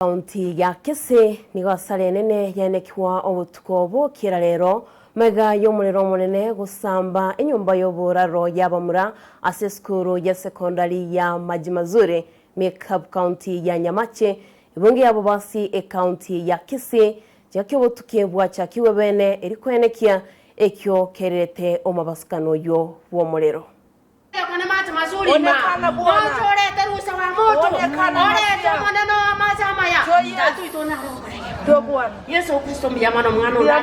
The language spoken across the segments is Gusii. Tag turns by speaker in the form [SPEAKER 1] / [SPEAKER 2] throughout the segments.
[SPEAKER 1] County ya Kisii nigo asara enene yaenekigwa obotuko obo kera rero magega y'omorero omonene gosamba enyomba y'oboraro y'abamura ase esukuru ya sekondari ya Majimazuri Makeup County ya Nyamache ebunge ya Bobasi ecounty ya Kisii chingaki obotuki bwachakigwe bene eri koenekia ekio kererete omobasukano oyio bw'omorero.
[SPEAKER 2] Onekana Bwana, onekana Masia, Twe Yesu, twe Bwana. Mbuya mono mbuya.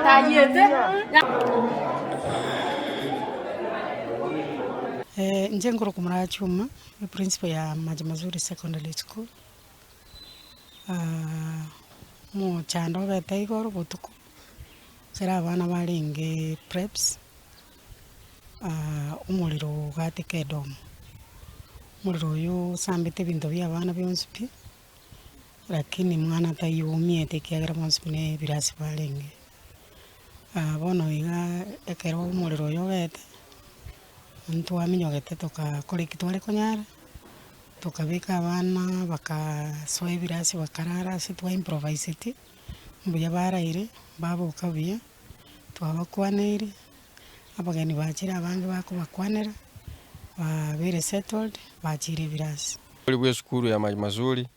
[SPEAKER 3] Inche nkorokwa Murachuma, eprinciple ya Maji Mazuri Secondary School, omochando obete igoro botuko, ekero abana barenge preps. Omorero ogateka edomu, omorero oyio osambete ebinto bia abana bionsi pi, lakini mwana taiyo oumiete ekiagera bonsi pi na ebirasi barenge. Bono iga ekero omorero oyo obete, ntwaminyogete tokakora eki tware konyara, tokabeka abana bakasoa ebirasi bakarara ase twa improviseti, mbuya baraire, baboka buya. Twabakwaneire, abageni bachire abange bakobakwanera, babeire settled, bachire ebirasi.
[SPEAKER 4] Ori bw'esukuru ya Maji Mazuri,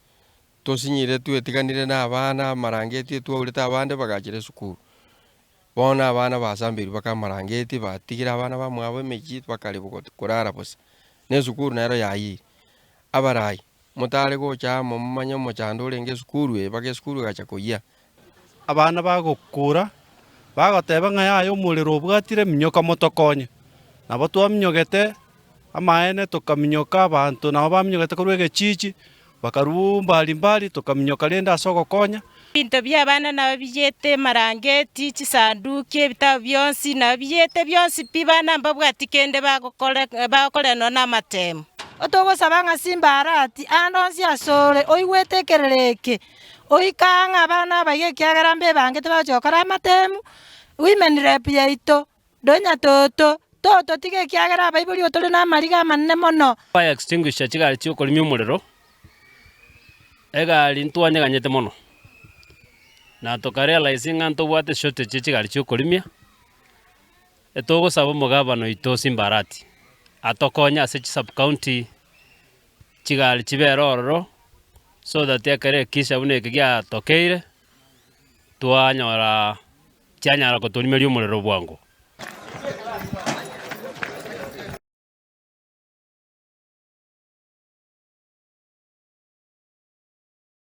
[SPEAKER 4] tosinyire twetiganire na abana amarangeti etwaurete abande bagachire esukuru. Bono abana basambeirwe baka amarangeti batigire abana bamwabo emechie bakare korara bosa, na esukuru nero yayiire. Abarai, motare gocha amo momanye omochando orenge esukuru eye mpaka esukuru egacha koyia.
[SPEAKER 5] Abana bagokura, bagoteba ng'a yaya omorero obwatire minyoka motokonye. Nabo twaminyogete amaene tokaminyoka abanto nabo baminyogete korwa egechichi, bakarwa mbali mbali tokaminyoka rende ase ogokonya.
[SPEAKER 6] Ebinto bi'abana nabo biyete amarangeti, chisanduki, ebitabu bionsi nabo biyete bionsi pi, bana mbabwati kende bagokore bagokorera nonya na amatemo.
[SPEAKER 7] Otogosaba ng'a simbarati ande onsi asore oigwete ekerero eke, oike ang'e abana abaiga ekiagera mbebangete bagochia gokora amatemu, women rep yaito, donya toto, tototiga ekiagera abaibori otore namariga amanene mono.
[SPEAKER 8] Fire extinguisher chigari chiokorimia omorero, egari ntwanyeganyete mono, na toka realize ng'a ntobwate shortage ya chigari chiokorimia, etogosaba omogabana oito Simba Arati, atokonye ase chi sub-county chigari chibere ororo, so that ekero ekisa buna eke giatokeire, twanyora chianyara kotorimeria omorero bwango.